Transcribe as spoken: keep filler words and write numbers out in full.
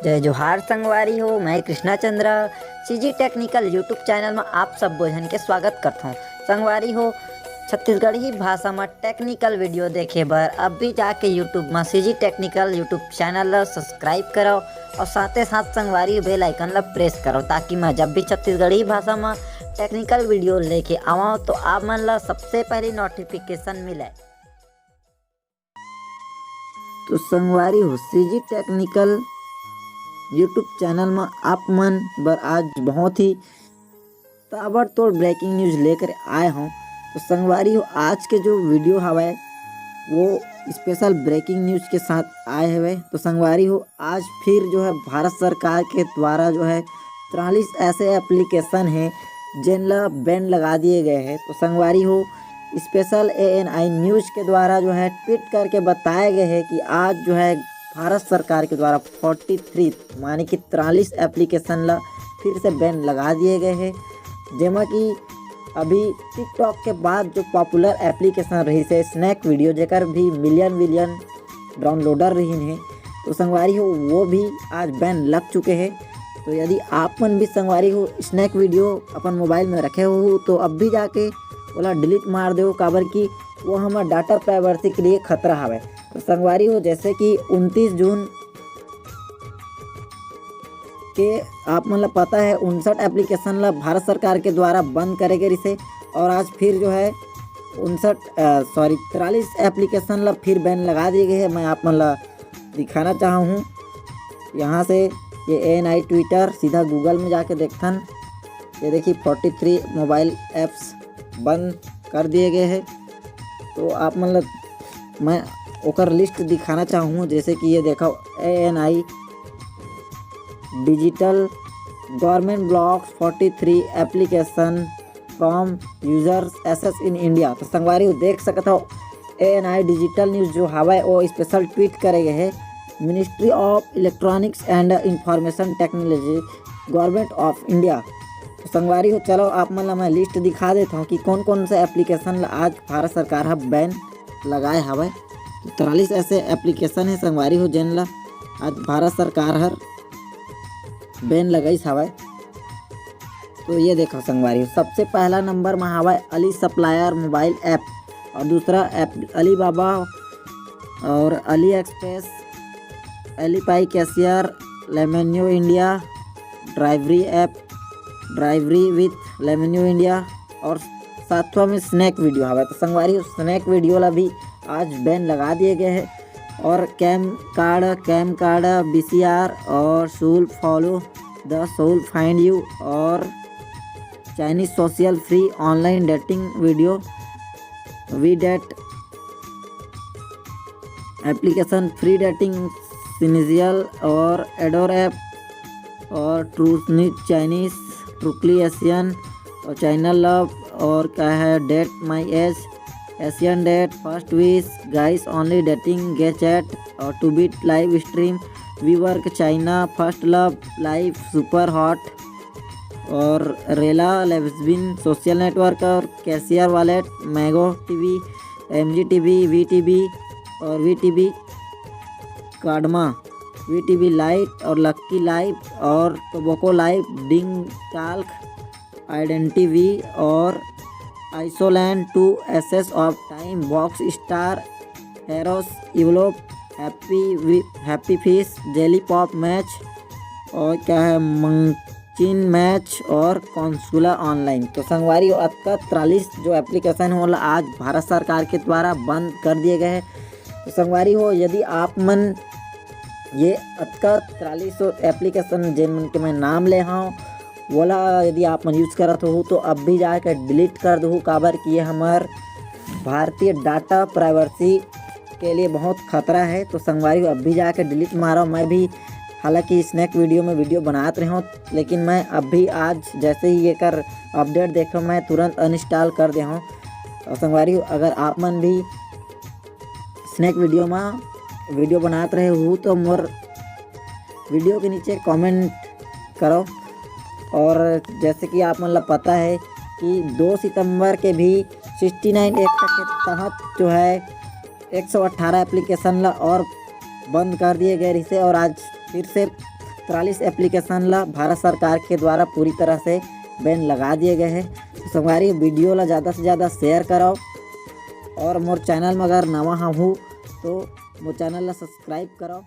जय जोहार संगवारी हो, मैं Krishna Chandra CG Technical YouTube channel में आप सब झन के स्वागत करथौं। संगवारी हो, छत्तीसगढ़ी भाषा में technical video देखे बर अभी जाके YouTube में CG Technical YouTube channel ला subscribe करो और साथे साथ संगवारी bell icon ला press करो, ताकि मैं जब भी छत्तीसगढ़ी भाषा में technical video लेके आवां तो आप मन ला सबसे पहले notification मिले। तो संगवारी हो, CG Technical YouTube channel में आप मन बर आज बहुत ही ताबड़तोड़ breaking news लेकर आए हौं। तो संगवारी हो, आज के जो video हवय वो special breaking news के साथ आए हवय। तो संगवारी हो, आज फिर जो है भारत सरकार के द्वारा जो है तिरालीस ऐसे application हैं जिन ला ban लगा दिए गए हैं। तो संगवारी हो, special ANI news के द्वारा जो है tweet करके बताए गए हैं कि आज जो है भारत सरकार के द्वारा forty three माने कि तिरालीस application ला फिर से ban लगा दिए गए हैं, जेमा कि अभी TikTok के बाद जो popular application रहिस हे snack video, जेकर भी million million downloader रहिन हे, तो संगवारी हो वो भी आज ban लग चुके हे। तो यदि आप मन भी संगवारी हो snack video अपन mobile में रखे हो तो अब भी जाके ओला delete मार देव, काबर कि वो हमर data privacy के लिए खतरा हवय। तो संगवारी हो, जैसे कि उनतीस जून के आप मन ला पता है उनसठ application ला भारत सरकार के द्वारा बंद करे गे रिसे और आज फिर जो है उनसठ सॉरी तिरालीस application ला फिर ban लगा दिए गए हैं। मैं आप मन ला दिखाना चाहा हूँ यहाँ से ये ANI Twitter, सीधा Google में जाके देखथन। ये देखिए forty three mobile apps बंद कर दिए गए हैं। तो आप मन ला मैं ओकर list दिखाना चाहूँ, जैसे कि ये देखो ANI digital, government blocks forty three application from users access in India। तो संगवारी हो देख सकत हो ANI digital news जो हवय वो special tweet करे गए है Ministry of Electronics and Information Technology, Government of India। तो संगवारी हो चलो आप मन ला मैं list दिखा देता हूँ कि कौन कौन से application ला आज भारत सरकार ह ban लगाए हवय। तो तिरालीस ऐसे application है संगवारी हो जेन ला आज भारत सरकार हर ban लगाइस हवय। तो ये देखो संगवारी हो, सबसे पहला नंबर में हवय अली सप्लायर मोबाइल ऐप और दूसरा ऐप अलीबाबा और AliExpress, Alipay cashier, Lalamove India, delivery app, delivery with Lalamove India और सातवां में स्नैक वीडियो हवय। तो संगवारी हो स्नैक वीडियो ला भी आज ban लगा दिए गए हैं और CamCard, CamCard, BCR और soul follow the soul find you और Chinese social free online dating video we date application free dating सिनेजियल और एडोर ऐप और truth news Chinese truly Asian और चाइना लव और क्या है date my age Asian date first wish guys only dating gay chat और Tubit live stream we work China first love live super hot और रेला लेविसबिन social network और cashier wallet Mango TV MG TV we TV और we TV काडमा we TV lite और lucky live और tobacco live ding talk identity V और Isoland two ashes of time box star heroes evolved happy happy fish jelly pop match और क्या है मंगचिन match और कॉन्सुला online. तो संगवारी हो अतका तिरालीस जो एप्लीकेशन है ओला आज भारत सरकार के द्वारा बंद कर दिए गए हैं। तो संगवारी हो यदि आप मन ये अतका तिरालीस एप्लीकेशन जेन मन के मैं नाम ले हव ओला यदि आप मन यूज करत हो तो अब भी जाके डिलीट कर दो, काबर कि ये हमार भारतीय डाटा प्राइवेसी के लिए बहुत खतरा है। तो संगवारी हो अब भी जाके डिलीट मारो। मैं भी हालांकि स्नैक वीडियो में वीडियो बनात रहे हूँ, लेकिन मैं अभी आज जैसे ही एकर अपडेट देखो मैं तुरंत अनइंस्टॉल कर दे हूँ। और संगवारी हो अगर आप मन भी स्नैक वीडियो में वीडियो बनात रहे हो तो मोर वीडियो के नीचे कमेंट करो। और जैसे कि आप मन ला पता है कि दो सितंबर के भी सिक्सटी नाइन एक्ट के तहत जो है एक सौ अट्ठारह एप्लीकेशन ला और बंद कर दिए गए रहिसे और आज फिर से ट्रालिस एप्लीकेशन ला भारत सरकार के द्वारा पूरी तरह से बैन लगा दिए गए हे। तो संगवारी, वीडियो ला ज़्यादा से ज़्यादा शेयर करव और मोर चैनल में अगर नवा हव तो मोर चैनल ला सब्सक्राइब करव।